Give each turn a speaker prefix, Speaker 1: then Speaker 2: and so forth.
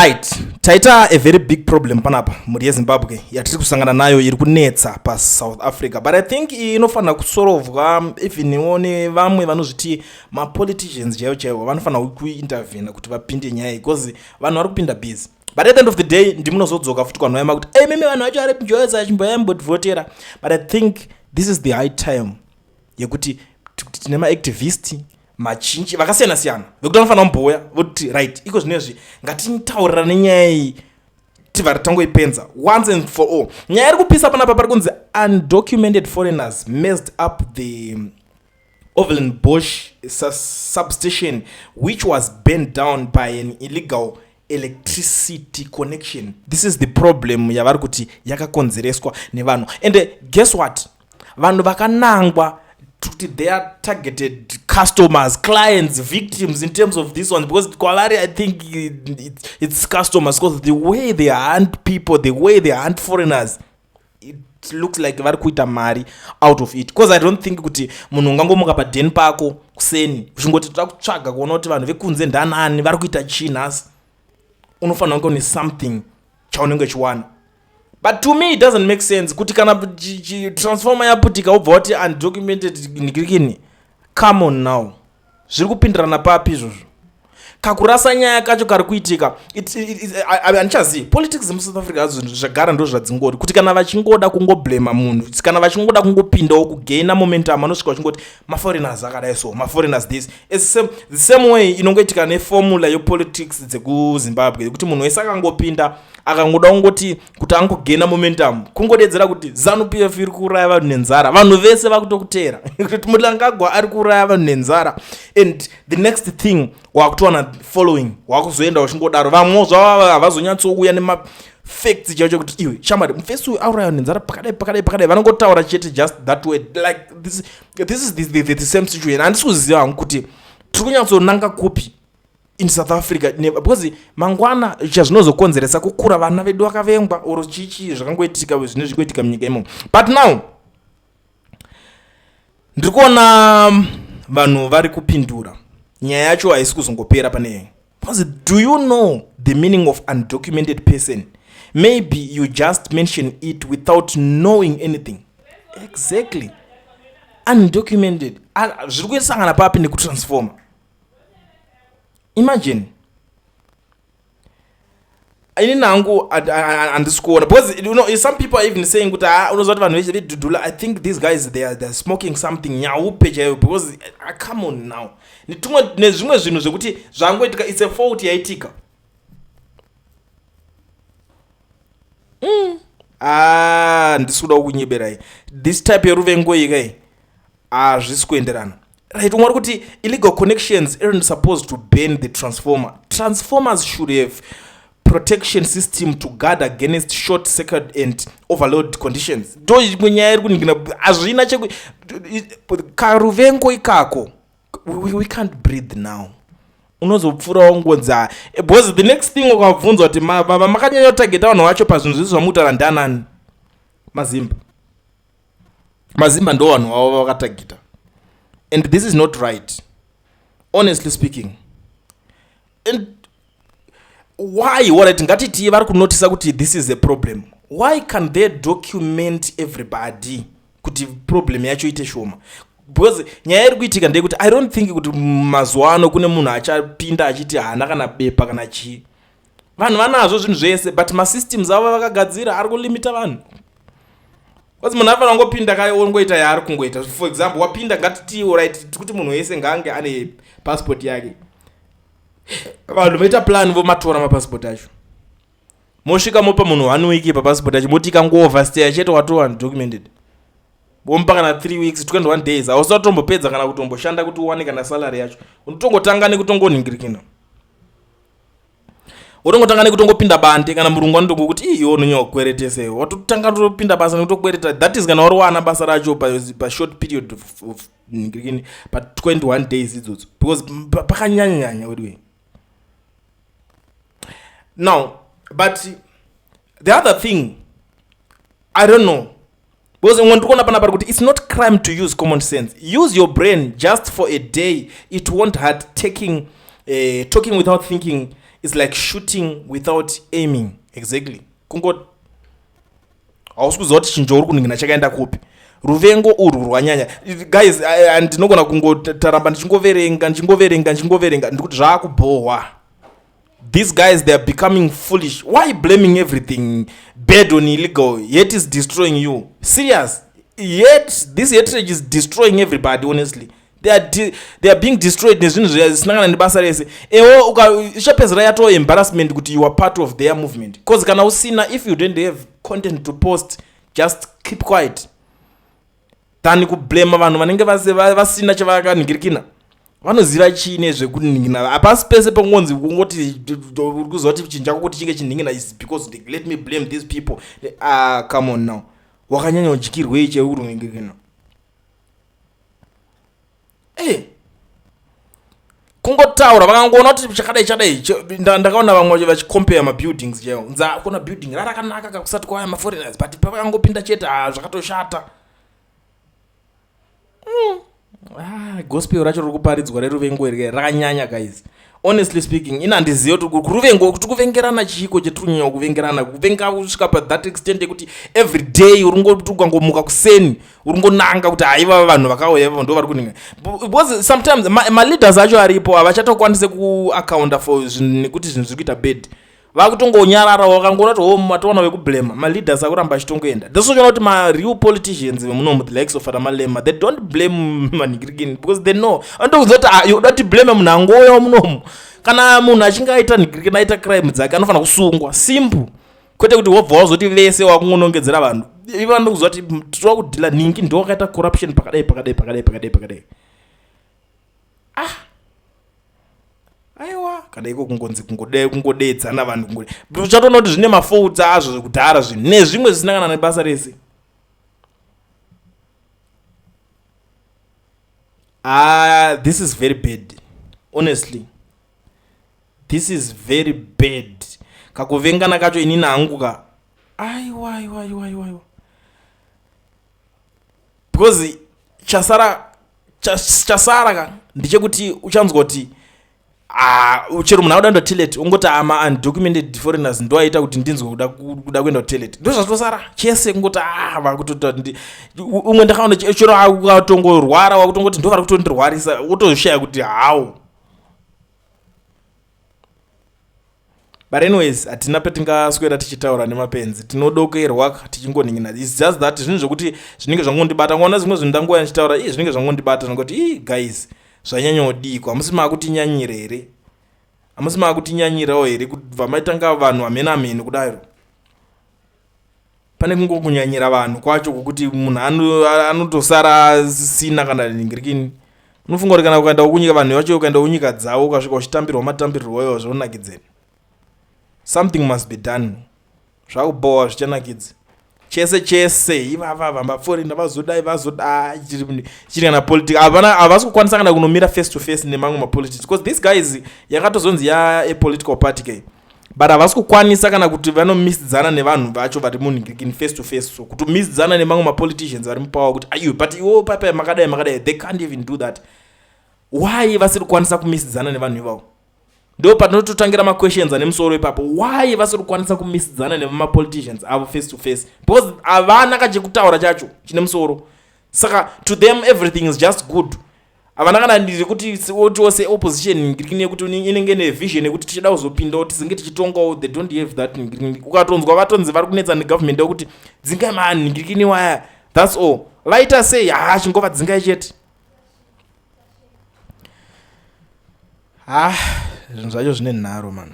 Speaker 1: Right, taita a very big problem panapa, mhuri yeZimbabwe, yatiri kusangana nayo iri kunetsa paSouth Africa, but I think iyi inofanira kusorovwa evenwo nevamwe vanozviti mapoliticians chaivo chaivo. Vanofanira kuintervena kuti vapinde nyaya iyi because vanhu vari kupinda busy, but at the end of the day ndimunozodzoka futi kwanhu vaima kuti ei mimi vanhu vacho vari njoza chimboyaimbodivhotera. But I think this is the high time yekuti tine maactivist machinji vakasiyana siyana vekuti vanofanira kumbouya voti, "Right, iko zvinezvi ngatitaurirane nenyaya iyi, tibva tangoipenza once and for all." Nyaya iri kupisa panapa pari kunzi undocumented foreigners messed up the Overland Bosch substation, which was burned down by an illegal electricity connection. This is the problem yavari kuti yakakonzereswa nevanhu. And guess what? Vanhu vakanangwa kuti they are targeted customers, clients, victims in terms of this one, because kwavari I think it's customers, because the way they hunt people, the way they hunt foreigners, it looks like vari kuita mari out of it, because I don't think kuti munhu ungangomuka padheni pako kuseni uchingoti toda kutsvaga kuona kuti vanhu vekunze ndanani, vari kuita chii nhasi. Unofanira kunge une something chaunenge uchiwana. But to me it doesn't make sense kuti kana transformer yaputika wobva wati undocumented nikirikini. Come on now, zviri kupindirana papi izvozvo? Kakurasa nyaya kacho kari kuitika, handichazivi. Politics muSouth Africa hadzo zvagara ndo zvadzingori kuti kana vachingoda kungoblema munhu, kana vachingoda kungopindawo kugaina momentum, anosvika vachingoti maforeigners akadai, so maforeigners this. It's the same way inongoitika neformula yepolitics dzekuZimbabwe, yekuti munhu wese akangopinda akangoda kungoti kuti angogaina momentum, kungodedzera kuti ZANU PF iri kuuraya vanhu nenzara, vanhu vese vakutokuteera kuti Mnangagwa ari kuuraya vanhu nenzara, and the next thing wakutowana following, wakuzoenda uchingodaro. Vamwewo zvavo havazonyatsouya nemafacts chaicho kuti iwe shamwari, mufesi uyu auraya nenzara pakadai, pakadai, pakadai. Vanongotaura chete just that way. Like this is the same situation. Handisi kuziva hangu kuti tiri kunyatsonanga kupi in South Africa, because mangwana chazvinozokonzeresa kukura vana vedu vakavengwa or chichi zvakangoitika zvine zvingoitika munyika imomo. But now ndiri kuona vanhu vari kupindura. Nyaya yacho haisi kuzongopera pane, because do you know the meaning of undocumented person? Maybe you just mention it without knowing anything exactly. Undocumented zviri kuisangana papi nekutransforma? Imagine, ini nangu handisi kuona, because some people are even saying kuti, ah, unoziva kuti vanhu vedudula, I think these guys, they are smoking something, nyaupe chaiyo, because come on now, netumwe nezvimwe zvinhu zvekuti zvangoitika, it's a fault yaitika. Ah, ndisi kuda kunyeberai, this type yeruvengo iyi kai hazvisi kuenderana. Right, umwe ari kuti illegal connections aren't supposed to burn the transformer. Transformers should have protection system to guard against short circuit and overload conditions. Ndo imwe nyaya iri kuningina, hazvina cheku karuvengo ikako. We can't breathe now. Unozopfuurawo ngodza, because the next thing ukabvunzwa kuti makanyanya kutageta vanhu vacho pazvinhu zvisi zvamutaura ndanani, mazimba. Mazimba ndo vanhu vavo vakatagita, and this is not right, honestly speaking. And why? Alright, ngatiti vari kunotisa kuti this is a problem. Why can they document everybody kuti problem yacho ite shoma? Because nyaya iri kuitika ndeyekuti I don't think kuti mazuva ano kune munhu achapinda achiti haana kana bepa kana chii. Vanhu vanazvo zvinhu zvese, but masystems avo vakagadzira ari kulimita vanhu, because munhu anofanira kungopinda kaongoita yaari kungoita. For example, wapinda, ngatiti, right, tikuti munhu wese ngaange ane passport yake. Vanhu voita plan, vomatora mapassport acho, mosvika mopa munhu one week papassport acho, moti ikangoverstaya chete watova undocumented. Vomupa kana 3 weeks, 21 days, hausati watombopedza kana kutomboshanda kuti uwane kana salary yacho. Unotongotanga nekutongonhingirikina, wotongotanga nekutongopinda bande. Kana murungu anotongokuti iyo unonyanya kukweretesa, watotanga topinda basa nekutokwereta. That is kana wariwana basa racho pashort period of nhingirikini, pa21 days idzodzo, because pakanyanyanyanya weduwe now. But the other thing, I don't know, because imwe ndiri kuona pana pari kuti it's not crime to use common sense. Use your brain just for a day, it won't hurt. Taking talking without thinking. It's like shooting without aiming. Exactly. Kungo hausi kuziva kuti chinjo uri kuningina chakaenda kupi. Ruvengo urwu rwanyanya. Guys, ndinogona kungotaramba ndichingoverenga, ndichingoverenga, ndichingoverenga, ndikuti zvakubhohwa. These guys, they are becoming foolish. Why blaming everything bad on illegal, yet is destroying you? Serious. Yet this hatred is destroying everybody, honestly. They are being destroyed nezvinhu zvisina kana nebasa rese. Ewo ichapedzera yato embarrassment kuti you are part of their movement. Because kana usina, if you don't have content to post, just keep quiet than kublame vanhu vanenge vasina chavakanhingirikina. Vanoziva chii nezvekunhingina? Hapasi pese pengonzi kungoti uri kuziva kuti chinhu chako kuti chinge chinhingina is because let me blame these people. Ah, come on now. Wakanyanya kudyirwei cheurunhingirikina? Kungotaura vakangoona kuti chakadai chadai. Ndakaona vamwe vachicompare mabuildings chaiwo. Nza kuona building rarakanaka kakusati kwauya maforeigners, but pavakangopinda chete, ha, zvakatoshata. Ah, gospel racho riri kuparidzwa reruvengo iri rakanyanya, guys. Honestly speaking, ina handizivi kuti kuruvengo kuti kuvengerana chiiko chetiri kunyanya kuvengerana, kuvenga kusvika pathat extent yekuti every day uringoti ukangomuka kuseni uringonanga kuti haiva vanhu vakauya ivavo ndo vari kuninga. Because sometimes maleaders acho aripo havachatokwanise kuaccounta for zvinhu nekuti zvinhu zviri kuita bad. Vakutongonyarara wakangoona kuti ho matowana vekublema maleaders akuramba achitongoenda. Thats kuti mareal politicians vemunomu, the likes of anaMalema, they don't blame manhingirikini because they know, anotokuziva kuti, ah, uda kuti blame munhu angouyawo munomu. Kana munhu achinge aita nhingirikini, aita crime dzake, anofanira kusungwa, simple. Kwete kuti wobva wazoti vese wakungonongedzera vanhu. Ivo vanokuziva kuti tinoda kudeala nhingi ndo wakaita corruption pakadai, pakadai, pakadai, pakadai, pakadai. Ah, aiwa, kana iko kungonzi kungodedzana vanhu, uchatoona kuti zvine mafaults azvo kudhara, zvinhu nezvimwe zvisina kana nebasa rese. Ah, this is very bad. Honestly, this is very bad. Kakuvengana kacho, inini hangu ka, aiwa, aiwa, aiwa, aiwa, aiwa, because chasara ka ndechekuti uchanzwa kuti, ah, chero munhu akuda kuenda toilet, ungoti ama undocumented foreigners ndo aita kuti ndinzwe kuda kuenda kutoilet. Ndo zvatosara chese, kungoti a vakutota umwe. Ndakaona chero akatongorwara, wakutongoti ndo vari kutondirwarisa, wotoshaya kuti how. But anyways, hatina petingaswera tichitaura nemapenzi, tinodokerwa tichingoningina. It's just that zvinhu zvokuti zvinenge zvangondibata. Ngoona zvimwe zvinhu ndanguva ndichitaura i zvinenge zvangondibata nokuti i guys, zvanyanyodikwa. Hamusi maakutinyanyira here? Hamusi maakutinyanyirawo here kubva maitanga vanhu hamene amene kudaro? Pane kungokunyanyira vanhu kwacho kwokuti munhu anotosara asina kana ningirikini. Unofunga kuti kana ukaenda kunyika, vanhu vacho, ukaenda kunyika dzavo, ukasvika uchitambirwa matambirwo iwayo, zvonakidzeni? Something must be done. Zvakubhowa, zvichanakidza chese chese. Ivava maforeigner vazodai, vazodai, chiri kana politics havana, havasi kukwanisa kana kunomira face to face nemamwe mapolitics, because these guys yakatozonzi ya apolitical party ke, but havasi kukwanisa kana kuti vanomisidzana nevanhu vacho vari munhingirikini face to face. So kutomisidzana nemamwe mapoliticians vari mupower kuti aiwe, but iwo papa makadai, makadai, they can't even do that. Why vasiri kukwanisa kumisidzana nevanhu ivavo? Ndo patinototangira maquestions ane musoro ipapo. Why vasiri kukwanisa kumisidzana nemapoliticians avo face to face? Because havana kachekutaura chacho chine musoro. Saka to them everything is just good. Havana kana rekuti otiwo seopposition ngirikini yekuti inenge nevision yekuti tichida kuzopindawo, tizinge tichitongawo. They don't have that. Ukatonzwa vatonzi vari kunetsa negovernment yekuti dzingai manhingirikini waya, that's all. Vaita sei? Ha, chingova dzingai chete. Ha, zvinhu zvacho zvine nharo, man.